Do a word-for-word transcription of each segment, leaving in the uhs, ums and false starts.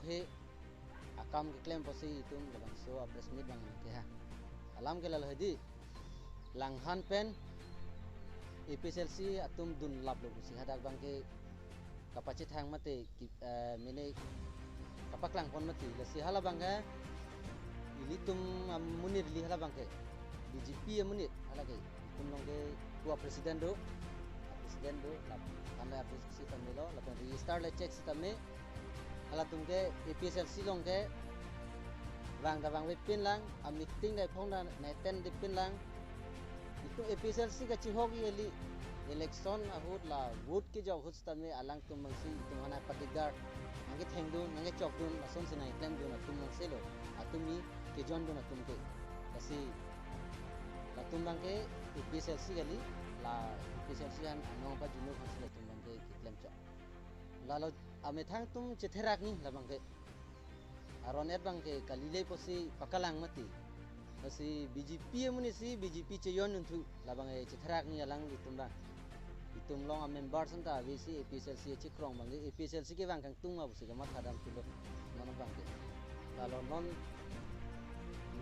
he akam keklem apotsi itum labangso a-press meet abang keha. Alam ke lalo hedi. Langhan pen A P H L C atum dunlaplo pusi hadak abangke kapachethang mate ki, eh, mene kapaklangpon mati. Lasi hala abangke ilitum amonit ili hala abangke B J P amonit hala ke itum along ke pu a-president do, a-president do, lapen thanle arju sitame lo, lapen register le check sitame, halatum ke A P H L C along ke vang ta vangve pinlang, a-meeting ta iphong ta ne-attend de pinlang. Itum A P H L C kachihok eli election ahut la vote kejok ahut sitame alangtum abangsi itum hanai padigdar, nangkethengdun, nangkechokdun, lasonsi nangkeklemdun atum abangsilo, atum ni kejoindun atum ke. Lasi latum abangke A P H L C kali, la A P H L C an anong pajunu aphansi latum abangke keklemchok. Lalo amethang atum chetherak ni labangke. Aron-et abangke kalile apotsi pakalang mati. Lasi B J P amonit si B J P chejoindunthu labangke chetherak ni alanglitum abang. Itum along a-member santa avesi A P H L C chekrong abangke A P H L C kevang kangtung ma pusi kamathadamthulo non abangke. Lalo non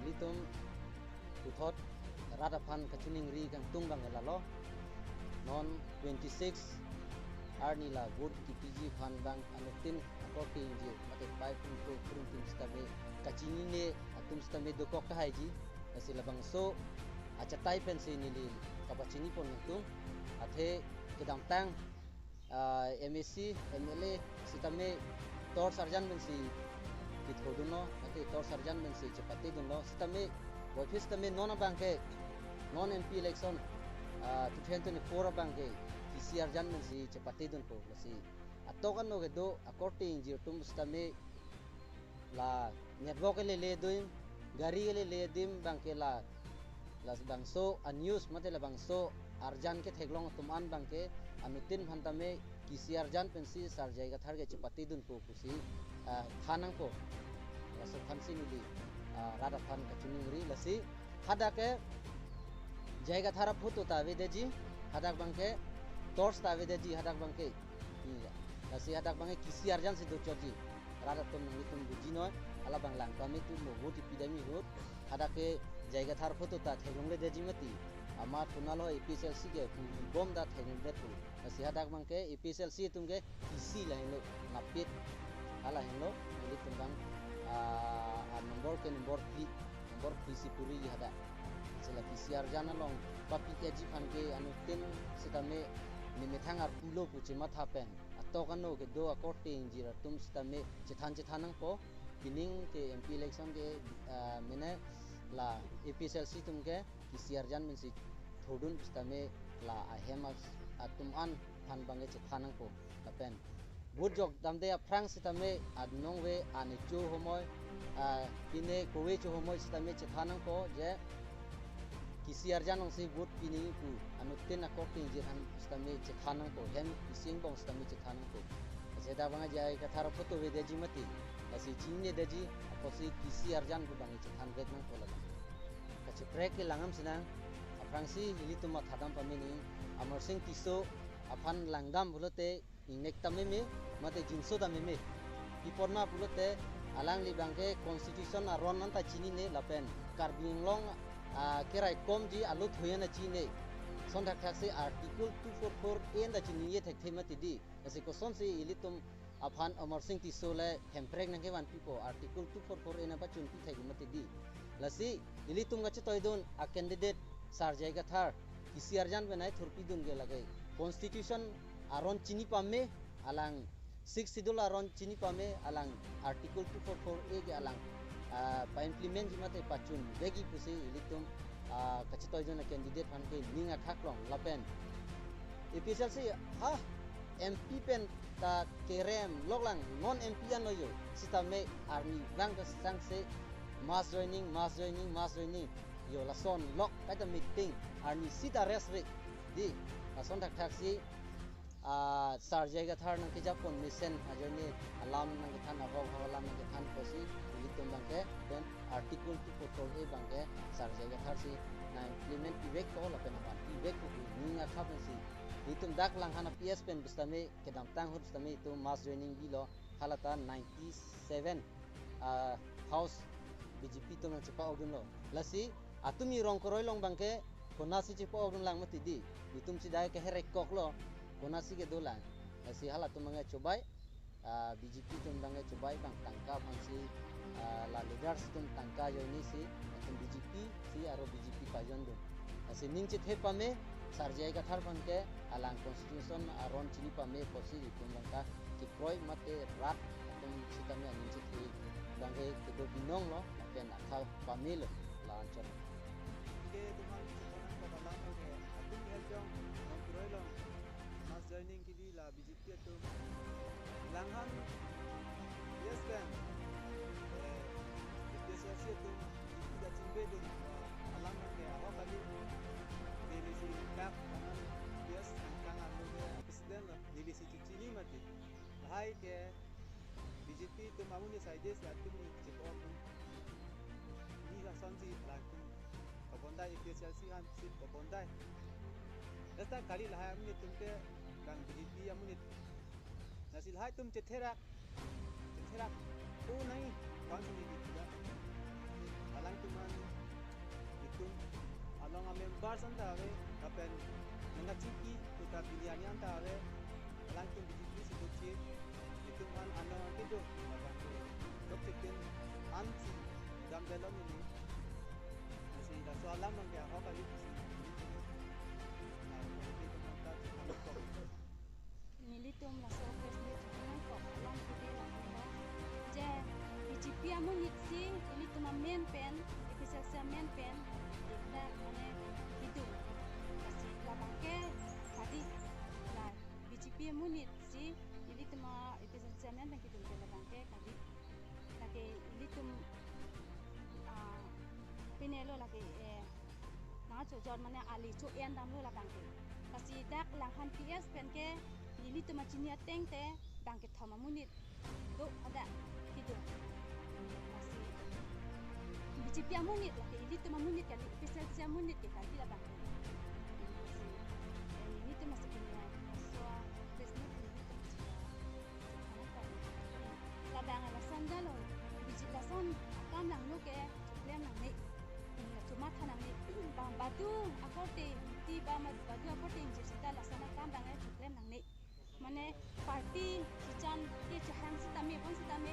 ilitum puthot rat aphan kachiningri kangtung abangke lalo. Non twenty-six arni la vote kipiji aphan abang anuttin akorte ingjir mate pai pungko purungtin sitame kachinine atum sitame dokok tahaiji. Lasi labangso achatai pensi neli kapachinipon kangtung. Athe kedamtang, ah, M A C, M L A sitame torch arjan pensi kithodunlo, mate torch arjan pensi chepatedunlo, sitame voiphit sitame non abangke, non M P election, ah, two thousand twenty-four abangke kisi arjan pensi chepatedunpo. Lasi atok ano kedo akorte ingjir atum sitame la network kelele adim, gari kelele adim abangke la, labangso a-news mate labangso arjan ketheklong atum an abangke anuttin aphan tame kisi arjan pensi Sar J I Kathar ke chepatedunpo pusi, ah, than nangpo. Laso aphansi neli, ah, rat aphan kachiningri. Lasi hadak ke J I Kathar a-photo ta avedetji, hadak abangke torch ta avedetji, hadak abangke. Iya. Lasi hadak abangke kisi arjan si dochotji. Rat atum nanglitum bujinoi, hala abang lang pame tu mo vote pidami ahut. Hadak ke J I Kathar a-photo ta theklongledetji mati. Amat punalo A P H L C ke pu bom ta theklongledetpo. Lasi hadak abangke A P H L C atum ke kisi lahenlo, napit. Hala henlo, nanglitum abang, ah, ah, nombor ke nombor phli, nombor phli si puri hadak. Sila kisi arjan along papi keji aphan ke anuttin sitame nemethang arpulo pu chematha pen atok ano kedo akorte ingjir atum sitame chethan chethan nangpo. Pining ke M P election ke, ah, mene la A P H L C atum ke kisi arjan pensi thodun sitame la ahem as-, atum an aphan abangke chethan nangpo. Lapen vote jok damde aphrang sitame anong ve ane cho homoi, ah, pine kove cho homoi sitame chethan nangpo je kisi arjan alongsi vote pini pu anuttin akorte ingjir aphan sitame chethan nangpo, hem isi angbong sitame chethan nangpo. Lasi hadak abang J I Kathar a-photo avedetji mati. Lasi chininedetji apotsi kisi arjan pu abang chethanvek nangpo labang. Kacheprek ke langdam sinang, aphrangsi ilitum mathadam pame neli, Amarsing Tisso aphan langdam pulote ingnek ta meme, mate jinso ta meme. Pi apot ma pulote alangli abangke constitution aron anta chinine lapen Karbi Anglong, ah, keraikomji alo thoyan ta chinine. Lason thakthaksi Article two four four A anta chinine thekthe mati di. Lasi kosonsi ilitum aphan Amarsing Tisso le hemprek nangkevanpipo, Article two four four A nangpachunpi thek mati di. Lasi ilitum kachetoidun a-candidate Sar J I Kathar kisi arjan penai thurpidun ke lake constitution aron chini pame, alang Sixth Schedule aron chini pame, alang Article two four four A ke alang, ah, pa-implement ji mate pachunvekji pusi ilitum, ah, kachetoidun a-candidate aphan ke ning akhaklong lapen A P H L C ha M P pen ta kerem loklang, non M P anlo yo, sitame arnivang ta sangse mass joining, mass joining, mass joining. Yo lason lok kaita meeting, arnisi ta rest re. Di, lason thakthaksi, ah, Sar J I Kathar nangkejapon mesen ajoine alam nangkethan, ahok ahok alam nangkethan apotsi ilitum abangke pen Article two four four A abangke Sar J I Kathar si nang-implement pivekpo lapen avan pivekpo pu ning akhap si ilitum dak Langhan a-P S pen pusitame kedamtang ahut sitame itum mass joining bilo, halata ninety seven, ah, house B J P atum nangchepa-okdunlo. Lasi atum i Rongkoroi along abangke konatsi chepa-okdun lang mati di. Itum si dai keherekoklo, konatsi kedo lang. Lasi halatum abangke chobai, ah, B J P atum abangke chobai bang tangka aphansi, ah, la leaders atum tangka ajoinesi atum B J P si aro B J P pajondun. Lasi ning chethe pame, Sar J I Kathar aphan ke alang constitution aron chini pame pusi itum abangke kekroi mate rat atum sitame aning chethe abangke kedo binonglo, lapen akhal pamelo la anchot. Ke tumhang si konang ko balang ke atum heljong Rongkoroi along mass joining kebi la B J P atum. Langhan, yes kan, eh, B J P atum B J P da chingbe dun, eh, alam ke ahok kali. Neli si kak anan, yes, angkang anu ke president lo, neli si chini mati. Lahai ke B J P atum amonit saide si atum ni chepok atum. Ni lasonsi latum kobondai, A P H L C aphansi kobondai. Lasta kali lahai amonit atum ke bang B J P amonit. Lasi lahai atum chetherak, chetherak. O nai, bang sini di tidak. Alangtum an itum along a-members anta ave, lapen nangkachingki tuta pilihan anta ave. Alangtum B J P si doche, itum an ano kedo, labang ke dok chitin ansi damdalom ini. Lasi laso alam abangke ahok kali pusi. Na, itum anta chekam kok. Nelitum laso press meet nangkok alam kebi lahenlo. Je B J P amonit si ilitum amen pen, A P H L C amen pen, kita mane kidun. Lasi labang ke tadi la B J P amonit si ilitum a-A P H L C amen pen kidun ke labang ke tadi. Lake ilitum, ah, pinelo lake, eh, nangchojor mane ali cho-en damlo labang ke. Lasi dak Langhan P S pen ke nelitum achini ateng te bang kethom amonit do hadak kidun. Lasi B J P amonit lake ilitum amonit kali, A P H L C amonit ke kali labang ke. Lasi, eh, nelitum lasi pine laso press meet nelitum si labang lason dalo, B J P lason akam langno ke choklem nangne. Chomatha nangne. Ba, badu akorte, ti ba ma, badu akorte ingjir sita lason akam abangke choklem nangne. Mane party kechan kechehang sitame, pon sitame,